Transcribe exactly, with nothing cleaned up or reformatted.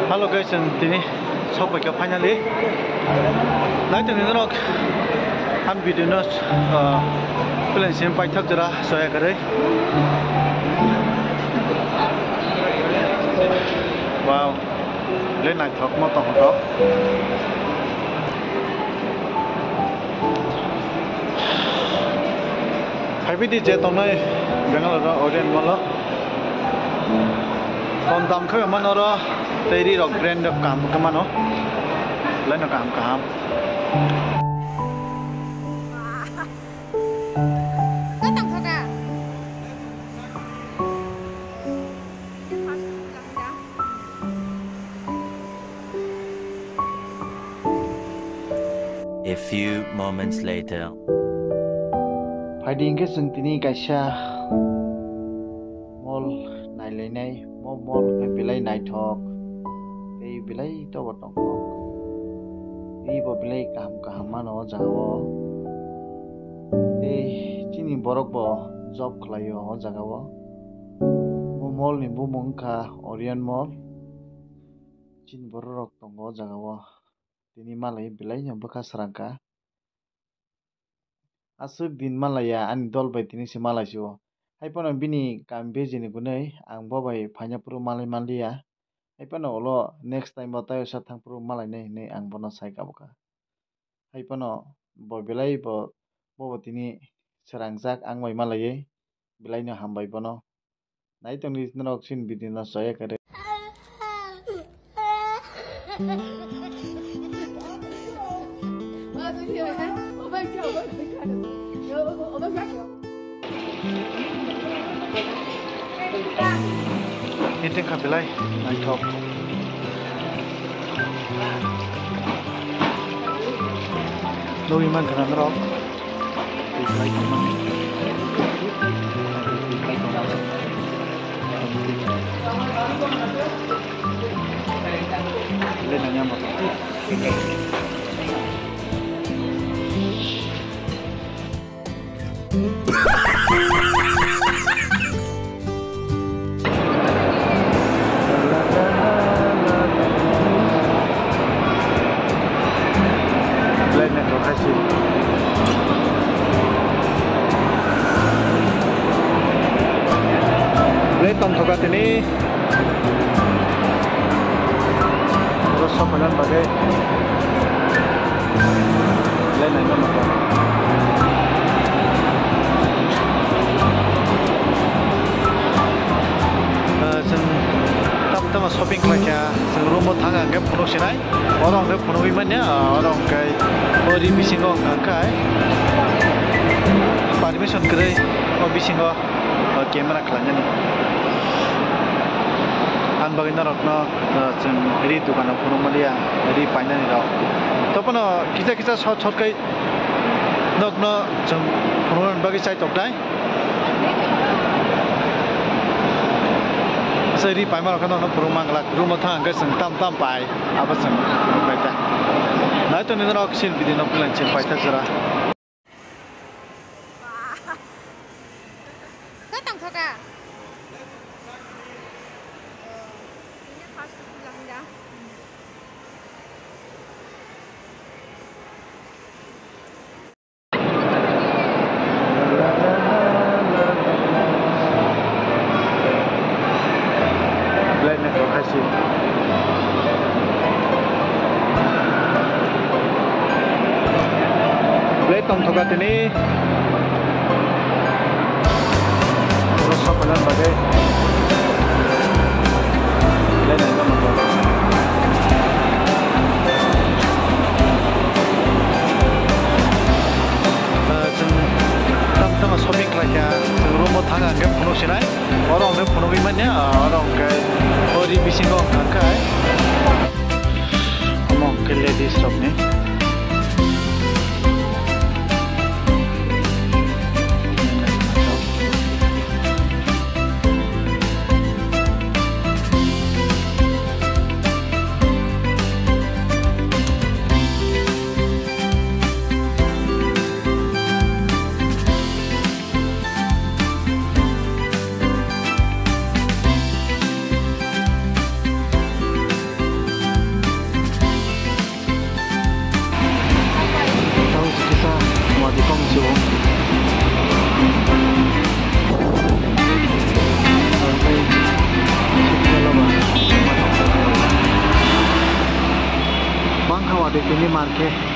Hello guys, chwng tini sokphaikha finally. Naitongni norok ang video no, ah, plan sim paithak jora soya kwrwi. Wow, le naithok mo tong tong. Phaibidi je tongnai Bangalore o Orient Mall o. Kom dam khe mano oro tei ri rok brand rok kaham khe mano. Belai no kaham kaham. A few moments later. Phaidi hwnkhe chwng tini kaisa mall nailainai, mo mall khe belai naithok tei belai tobo tongthok. Tei bo belai kaham kaham mano o jaga o. Tei chini borok bo job khlai o o jaga o. Bo mall ni bumung wngkha Orient Mall. Chini borok rok tongo o jaga o. Tini malai belai no bwkha srang kha. Aswk din malaiya ani dol bai tini se malai si o. Hai phano bini kami bejini gwnwi ang bo bai phaina phuru malai manliya. Hai phano ulo next time bo tei usa thang phuru malai nai hinwi ang bono sai kha bwkha. Hai phano bo belai bo, bo bo tini srangjak ang bai malaiwi belai no hambai bono. Naitongdi norok chini video no soya kwrwi. Meeting kha belai naithok. Nugwi mankha na norok. Belai naithok hai se. Belai tongthok kha tini. Oro sok phainan bagwi. Belai naina mokol. Ah, chwng tamo tamo shopping khlai kha, chwng room o thang hwnkhe phunuk sinai. Oro hwnkhe phunugwi manya, ah, oro hwnkhe o ri bisingo hwnkha khe permission kwrwi o bisingo, ah, camera khlainani. Ang bagwi norokno, ah, chwng ri dukano phunuk manliya, ri painani rok. Topono kisa kisa short short khai nokno chwng phunuknani bagwi chai toknai. Asai ri paima rok no phuru manglak, room o thang hwnkhe chwng tam tam pai, abo chwng phunuk pai ta. Naitongni norok chini video no puila chwng paithak jora. Khe tongthok kha? Belai naithok hai se. Belai tongthok kha tini. Oro sok phainan bagwi. Belai naithok. Ah, chwng tam tama shopping khlai kha, chwng room o thang hwnkhe phunuk sinai, oro hwnkhe phunugwi manya, ah, oro hwnkhe o ri bisingo hwnkha khe, omo hwnkhe ladies rokni. Tini market.